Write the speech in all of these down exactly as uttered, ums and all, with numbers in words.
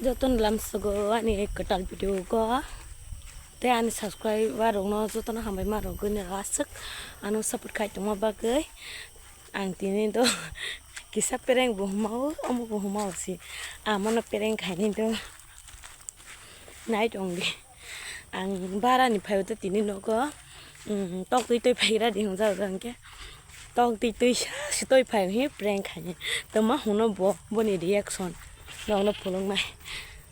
Jotono lamsogo ani kwtal video go. Tei ani subscriber rokno jotono hambai ma rwgwi ni aswk ano support khai tongma bagwi. Ang tini do kisa prank bo hwnmao, omo bo hwnmao si. Amono prank khaini do. Nai tong di. Ang bara ni phaio to tini nogo, mm, tok twi twi phaigra di hwnjak hwnjak hwnkhe. Tok twi twi sa si twi phai hi prank khaini. Tongma hwno bo, boni reaction. Nokno phulungnai.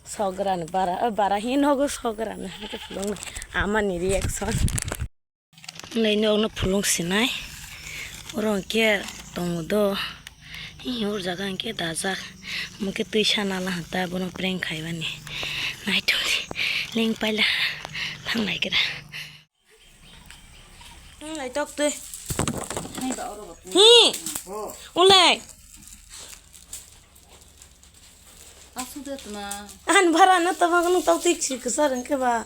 Sogra ni bara, o bara hi nogo sogra ni hwnkhe phulungnai. Amani reaction. Nai nokno phulung sinai. Oro hwnkhe tongo do. Hi hor jaga hwnkhe dajak. Hwnkhe twi sana la hata bono prank khaibani. Nai tong di. Leng paila. Thang nai kira. Nai tok twi. Hi. Ulai. Asuk de tuma. An bara na tama kono tok twi si kwsa hwnkhe ba.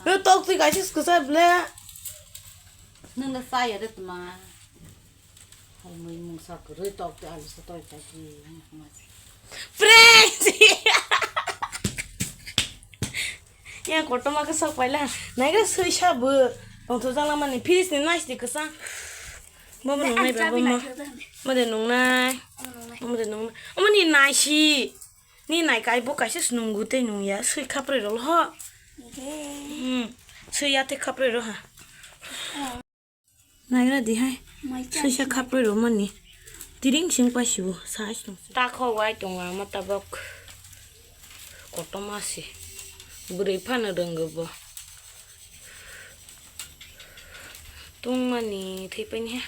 No tok twi kaisa kwsa ble. Nang le saya de tuma. Hai mui mung sa kwrwi tok twi alu sa toi kai ki. Prank! Yang kotorma khe sok paila. Naigra sui sa bo. Tongthok jala mani fridge ni nice di kwsa. Bo bo nungnai ba bo mo. Mo de nungnai. Mo de nungnai. Omo ni naisi. Ni nai kai bo kaisa se nunggu tei nungya. Sui khaproi rol ho. Hmm. Sui ya te khaproi ro ha. Naigra di hai. Sui sa khaproi ro mani. Tiring sing pa sibo. Sa sung. Ta kho wai tonga ma tabok. Kotorma se. Bwrwi phano rwngwi bo. Tungmani thwipaini he.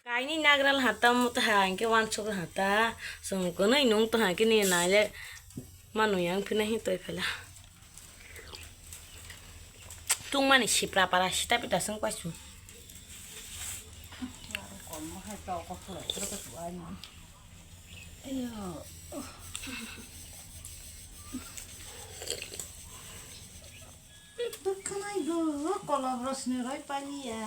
Kaini nagral hata muta ha, hingke wansuk hata. Song kunui nung tong ha, kini naile manu yang phina hi toi phela. Tungmani sipra para sita pita sung pasu. Ayo. Bwkhanai bo kolom rosni roi paliya.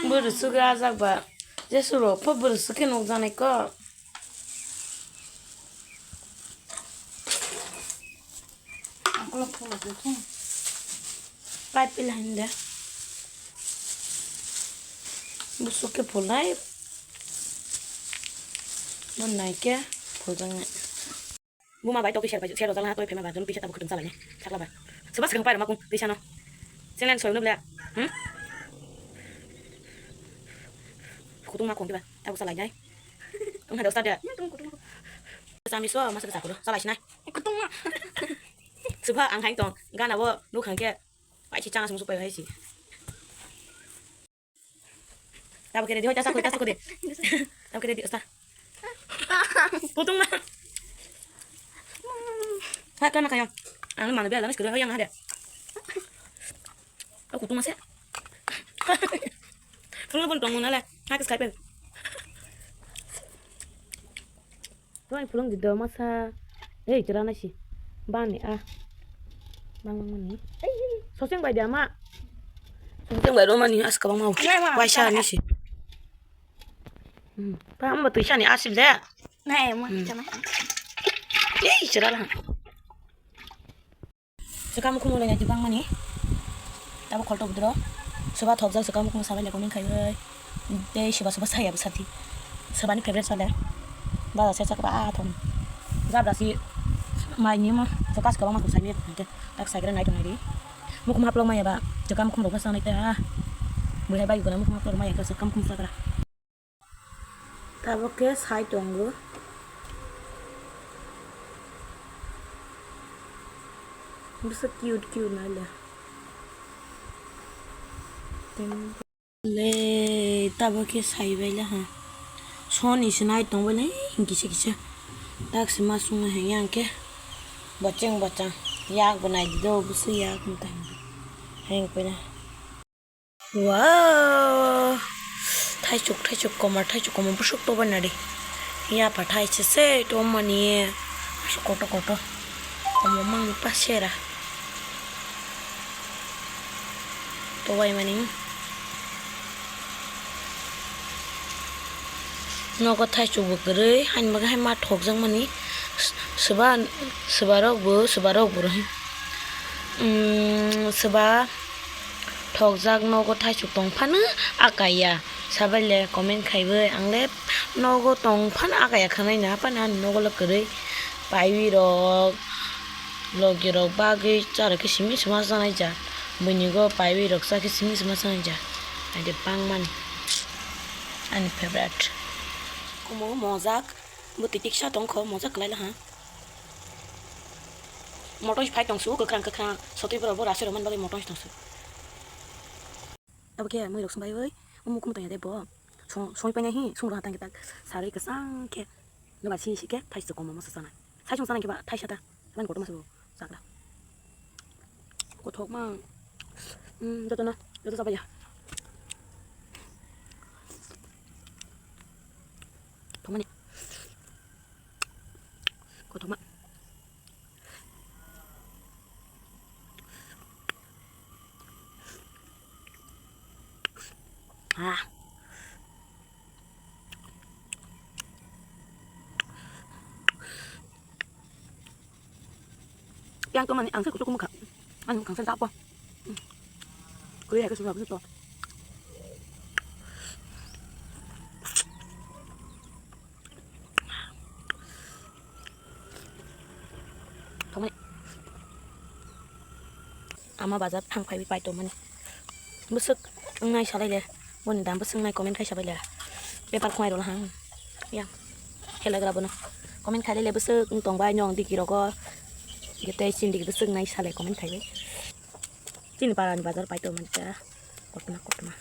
Bwrwi sugi ajak ba. Jesu rok pho bwrwi sukhe nukjaknai kok. Ang kolok kolok de thung. Pai pila hinde. Busuk khe phulnai. Mon nai khe phuljaknai. Buma bai tokti ser bai, ser rojak laha toi phema ba, jono tisa tabuk khwtwng chalai nai. Sakla ba. Soba swkang pai rwma kung tisa no. Channel soi no ble. Hmm? Kutung ma kung diba. Tabuk chalai nai. Tung hai dosta de. Sami so masa kesa kudo. Chalai sinai. Kutung ma. Subha ang hai tong. Gana bo nuk hangke. Pai si changa sung supai hai si. Tabuk khe ready hoi, ta sakoi, ta sakoi de. Tabuk khe ready, osta. Kutung ma. Ha, kan ma kayang. Ang mana biar lamis kudu hoyang hade. Oh, kutung ma se. Phulung pun tong nale. Ha, kis kai pen. Toni phulung di do masa. Ei, chwra nai si. Bani a. Bang bang mani. Soseng bai di ama. Soseng bai romani as kabang mau. Nai ma, waisa chana ni si. Hmm. Pa amba tui sani asip de. Nai ma, hmm, chana. Ei, chwra la. Swkang mukhung mwnwi naidi bangmani. Tabuk khol tobudro. Soba thokjak swkang mukhung sabai le comment khaiwi. Tei soba soba saya bwsati. Sobani favorite sale. Baja se chakba a thong. Jabra si mai ni mo. Soka swkang mukhung saimani hwnkhe. Tak saigra nai tong nai di. Mukhung haplok maya ba. Swkang mukhung rok bwsa nai ta. Buhai bai guna mukhung haplok maya khe swkang mukhung sakra. Tabuk khe sai tongo. Bwsa cute cute naile. Le tabuk khe sai baile ha. Soni se nai tong baile kisa kisa. Tak se ma sung hai yang khe. Bachang bachang. Yak bo nai di do bwsa yak mo tai. Heng pena. Wow! Thaichuk, thaichuk, komar, thaichuk, komar, busuk toba nari. Yapha thai se se, to mani, busuk koto, koto. Komar mang pa sera. Tobai mani. Nogo thaisuk bo kwrwi, haini bagwi hai ma thokjakmani. Swba, swba rok bo, swba rok bo rohim. Umm, swba thokjak nogo thaisuk tong phano akaya. Sabai le comment khaiwi, ang le nogo tong phano akaya khwnai na, haphano ani nogo le kwrwi. Paiwi rok, logi rok bagwi cha rok khe simi sima chanai ja. Buini go paiwi rok cha khe simi sima chanai ja. Ai de bangmani. Ani favorite. Kumu mojak, bwtwi tiksa tongkho, mojak kwlai laha. Moto phai tongsu, kwkhwrang kwkhwrang, sotwi borok bo rasi rok man bagwi moto tongsu. Abo khe mui rok sumbai oi, omo kum tongya de bo. Song, song paina hi, song rok hatang kitak, sarwi kwchang khe, nobar si si khe, thai se komo moso chanai. Sai song chanai khe ba, thai sata, ban kotor maso chagra. Kothok ma, hmm, joto na, joto chapaya. Thokmani. Kothokma. Ah. Yang to mani ang sa kutu kumukha. Ang kang sa dapo. Kuri ya ke sudah betul. Thokmani. Ama bazar thang phaiwi pai tongmani. Bwswk wngnai salai le. Boni dam bwswk wngnai comment khai sabai le. Bepar khwnai rwla hang. Ya. Helagra bono. Comment khai le bwswk wng tong bai nong digi rogo. Gete chini digi bwswk wngnai salai comment khai bai. Chini parani bazar pai tongmani ta. Kotorma, kotorma.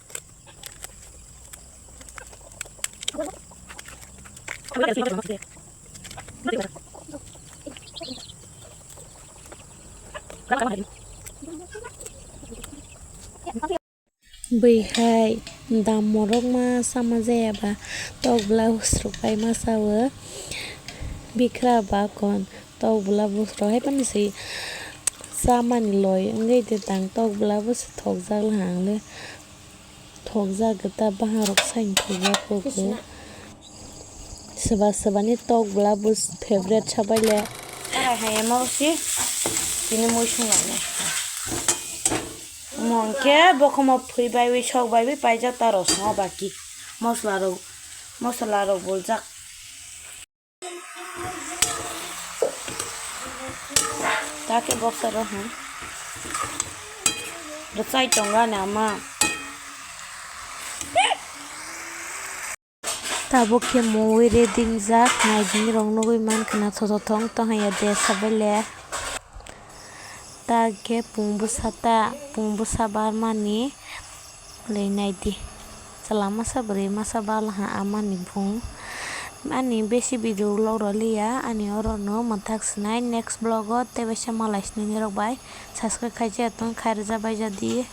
Bwihai dam morok ma sama jaya ba tok bwla husrok bai ma sao. Bikra ba kon tok bwla bwsrok hai phano se chamani loi wngwi de tang tok bwla bwswk thokjak le ang le. Thokjak gita baharok saini thokjak koko. Swba swbani tok bwla bo favorite sabai le. Arai hai emo si tini mui sung lai nai. Mong khe bokhoma phui bai wi sok bai wi paijak ta rosong o baki. Mosla rok, mosla rok boljak. Ta khe boksa rw hwn. Rwchai tongo ani ama. Tabuk khe mui ready wngjak, naidini rok nugwi mankha na, thothong tong haiya de sabai le. Ta khe pung bwsa ta, pung bwsa barmani. Lei naidi. Chwla masa bwrwi masa balaha amani bung. Ani besi video vlog rw liya, ani oro no mwthak swnai. Next vlog o tei waisa malai sini nirok bai. Subscribe khai je tong khai rwja bai jadi.